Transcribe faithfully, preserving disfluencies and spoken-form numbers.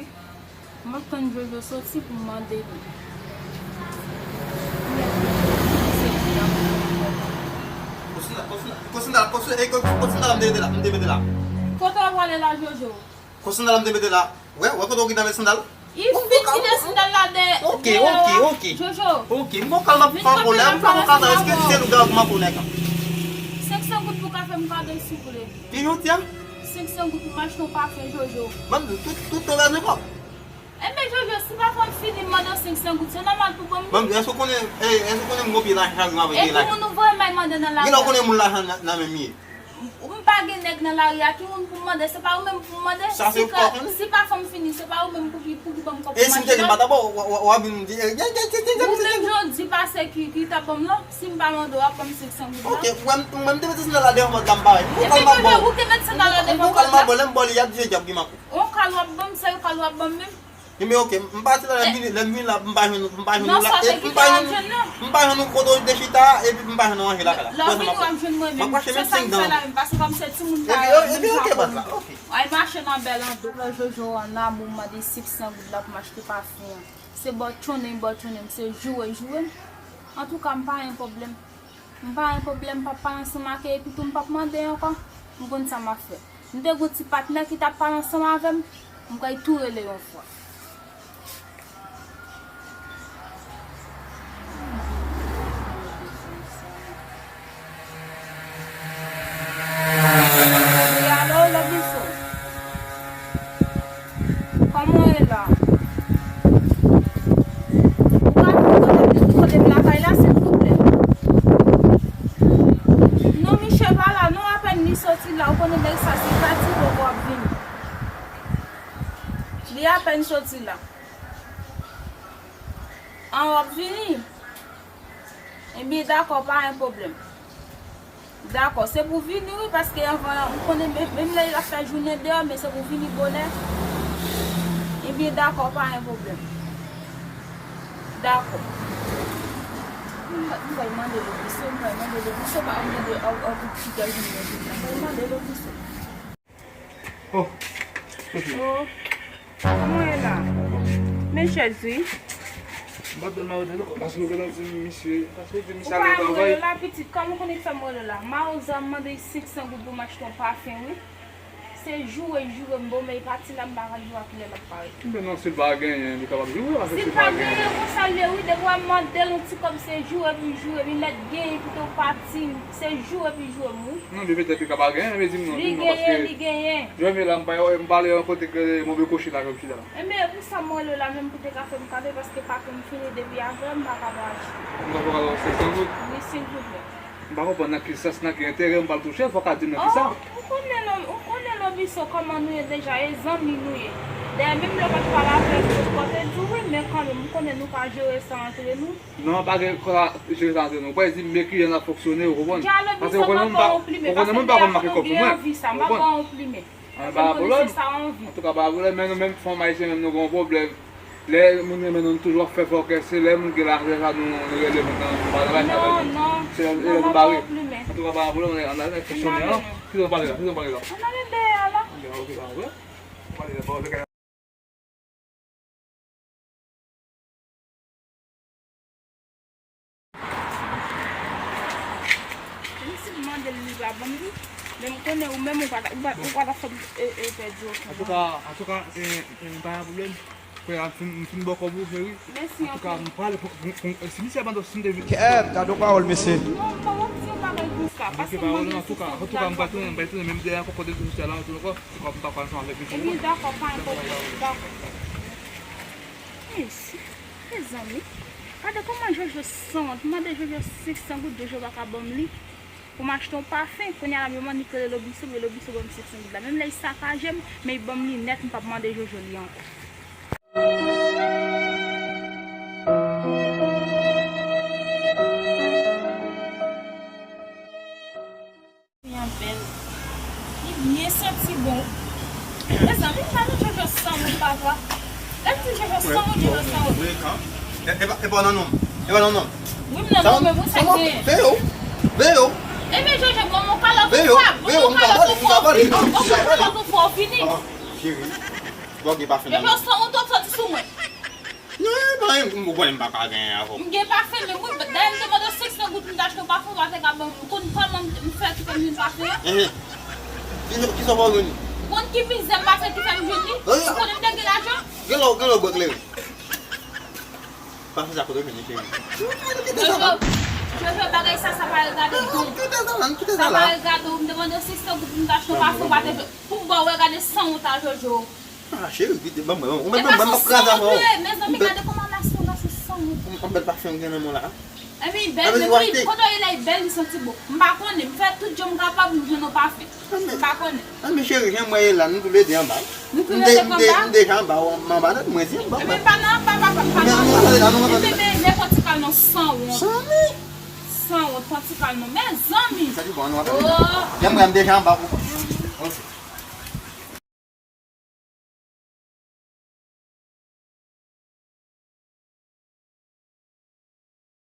M ap tann Jojo soti pou m mande li. Konsina, konsina, konsina, konsina, e, konsina la m te mete la, m te mete la. Kote w prale la, Jojo? Konsina la m te mete la. Wè, wè kote w kite met sandal? Li fin kite sandal la dèyè. Ok, ok, ok. Jojo. Ok, m poko al nan pran pwolèm, m poko al nan, èske se lougawou k ap pran nèg la? Senk san goud pou ka fè m kado, souple. Ki yon ti a? Senk san goud pou m achte yon pafen, Jojo. Ban m di, tout, tout tan w la nan kòb. Enben, Jojo, si pa fè m fini, m mande w senk san goud, se nòmal pou ban m li. Ban m di, èske w konnen, èske w konnen m gon pye lajan wi m avèk pye lajan? Epi moun ou voye m al mande nan lari a. Genlè w konnen moun lajan nan, nan men m ye. M pa gen nèg nan lari a, ki moun pou m mande? Se pa ou menm pou m mande? Sa se ou k pa konnen. Si pa fè m fini, se pa ou menm pou ki, pou ki ban m kòb pou m achte la? E si m te gen m pa ta ba w, w ap vin di, e, gen, gen, gen, gen, gen. Ou menm jan w di pase ki, ki t ap ban m lan, si m pa mande w, w ap ban m senk san goud la. Ok, ou wè m, ou wè m te mete sandal la devan pòt la m pa wè. Epi Jojo, ou te met sandal la devan pòt la? Ou pral m ap ba w, lè m ba w li, y ap di se djòb ki manke w. On kal w ap ban m, se yon kal w ap ban m menm? Ebyen, ok, m pati la, lè m vini, lè m vini la, m pa jwenn, m pa jwenn ou la, e m pa jwenn, m pa jwenn ou kote w te chita, epi m pa jwenn ou ranje lakay la. Lè w vini, w ap jwenn mwen menm. M ap mache menm senk dan. Se sa m fè la menm, paske kòm se timoun parèy, ebyen, ok, baz la, ok. Ay mache nan bèl an. Doktè Jojo an amou, m mande senk san goud la pou m achte pafen an. Se bò tchonnen, bò tchonnen, se joure, joure. Antouka, m pa gen pwoblèm. M pa gen pwoblèm, m p ap pale ansanm ak li, epi tou m p ap mande ankò. M konn sa m ap fè. M te gon ti patnè ki t ap pale ansanm avè m, m kwè l tou rele yon fwa. Wi, alo, Lobiso. Kòman w ye la? Ou ka vin kote m, kote m lakay la, silvouplè? Non, misye pa la, non, apèn li soti la, ou konnen nèg sa se fatige w ap vini. Li apèn soti la. An, w ap vini? Ebyen, dakò, pa gen pwoblèm. Dakò, se pou vini wi, paske anvan, ou konnen, menm, menm lè l ap fè jounen deyò, men se pou vini bonè. Ebyen, dakò, pa gen pwoblèm. Dakò. M pral, m pral mande Lobiso, m pral mande Lobiso, pa mande a, a, a, pou ki gaz m mete la. M pral mande Lobiso. Oh, Sophie. Oh. Kòman w ye la? Men chèz wi. M pa t byen marye non, paske nou gentan di misye, paske di misye al nan travay. Ou pa rele la pitit, kòman w konnen k fè m rele w la? Mawozo a mande senk san goud pou m achte yon pafen wi. Se joure, joure m bon, men li pati la, m pa ka jwenn kilè l ap parèt. Enben non, si l pa genyen, li kapab joure, paske si l pa genyen. Si l pa genyen, konsa l ye wi, depi w wè m mande l yon ti kòb, se joure pou l joure m, li mèt genyen kite w pati, se joure pou l joure m wi. Non, men petèt li ka pa genyen, men di m non, di m non, paske li genyen, li genyen. Jòvye la, m pa, m pa ale yon kote ke move koche la, jòvye la. Enben, e pou sa m rele w la menm pou te ka fè m kado, paske paken m fini depi avè, m pa ka pral achte. M ka fè w kado senk san goud? Wi, silvouplè. M pa konprann nan ki sans, nan ki enterè m pral touche l, fò w ka di m nan ki sa. Oh, ou konnen, Lo-, ou konnen Lobiso kòman nou ye deja, e zanmi nou ye. Dayè, menm lè w pa t pale avè l, ou te di wi, men kanmenm, ou konnen nou ka jere sa antre nou. Non, pa gen kòman jere sa antre nou. Ou pa di m men kijan n ap fonksyone, ou konprann? Paske ou konnen m pa, ou konnen m pa konn make kòb sou mwen. Ou konprann? An, pa pwoblèm. Antouka, pa pwoblèm, men nou menm fanm ayisyen menm nou gen yon pwoblèm. Lè moun renmen nou, nou toujou ap fè fòkè, se lè moun gen lajan sa nou, nou rele moun nan, nou pa nan bagay sa avè nou. Se lè nou bare. Antouka, pa pwoblèm, ann ale, ann fonksyone, an. Kite nou pale la, kite nou pale la. Ann ale dèyè a la. Ok, ok, pa pwoblèm. Ann ale dèyè a la. Menm si m mande l, li pa ban m li, men m konnen ou menm ou pa ta, ou pa, ou pa ta fè m, e, e, pèdi okenn. Antouka, antouka, e, e, pa gen pwoblèm. Frè a, m fin, m fin ba w kòb ou, cheri. Mèsi anpil. Antouka, m prale pou, pou, pou, si misye abandone, si m te vin. Kè, gade yon pawòl, mesye. Non, m pa wè di yon bagay konsa. Pase m mande l senk san goud la, li pa ban m. Antouka, m pral tounen, m pral tounen, menm dèyè ankò, kote m tounen la, m tounen ankò. Antouka, m pa pral ansanm avèk misye. Ebyen, dakò, pa gen pwoblèm, dakò. Mesi, mezanmi, gade kòman Jojo sanwont. M mande Jojo senk san goud, Jojo pa ka ban m li. Pou m achte yon pafen, kounye a la m yo mande k rele Lobiso, men Lobiso ban m senk san goud la. Menm lè l sakaje m, men l ban m li nèt, m p ap mande Jojo li ankò. Li an bèl. Li byen santi bon. Mezanmi, m pa nan Jojo sanwont, papa. Lè m di Jojo sanwont, Jojo sanwont. E, e pa, e pa nan non. E pa nan non. Wi, m nan non, men bon, sa k genyen? Veye w. Veye w. Ebyen, Jojo, ban m yon kalòt yon fwa. Ban m yon kalòt yon fwa. Ban m yon kalòt yon fwa, w vini. Ah, cheri. Bon, gen pafen nan men. Epi w san wont w ap soti sou mwen. Non, non, m konnen m pa ka genyen avè w. M gen pafen menm wi, dayè m te mande w senk san goud pou m te achte yon pafen, w pa te ka ban m. Ou konn kòman m fè ki fè m jwenn pafen an? Ehe. Kisa, kisa w pa jwenn li? Ou konn ki mizè m pase ki fè m jwenn li? Ou konnen m te gen lajan? Gen lè, gen lè w bwè kleren. Pafen sa kote w jwenn li, cheri? Jojo, Jojo, bagay sa, sa pa regade w. Kite sa la, kite sa la. Sa pa regade w. M te mande w senk san goud pou m te achte yon pafen, w pa te jwenn. Pou m ba w, regade san wont a Jojo. Ah, cheri, kite, ban mwen, ban mwen, ban mwen, ban mwen, m ap kraze avè w. Mezanmi, gade kòman maske yon gason san wont. Yon bèl pafen w gen nan men w la. Epi bèl, men kote w ye la, li bèl, li santi bon. M pa konnen, m fè tout jan m kapab, m jwenn yon pafen. M pa konnen. Ah, men cheri, jan m wè ye la, nou toulede anba. Nou toulede anba? M deja anba, m anba tèt mwen, si anba. Epi pa nan anba, pa, pa, pa nan anba. Epi men, men pantikal non, san wont. San wont? San wont, pantikal non. Mezanmi! Sa di bon, nou ap. Oh! Jan m wè m deja anba pou. Ok.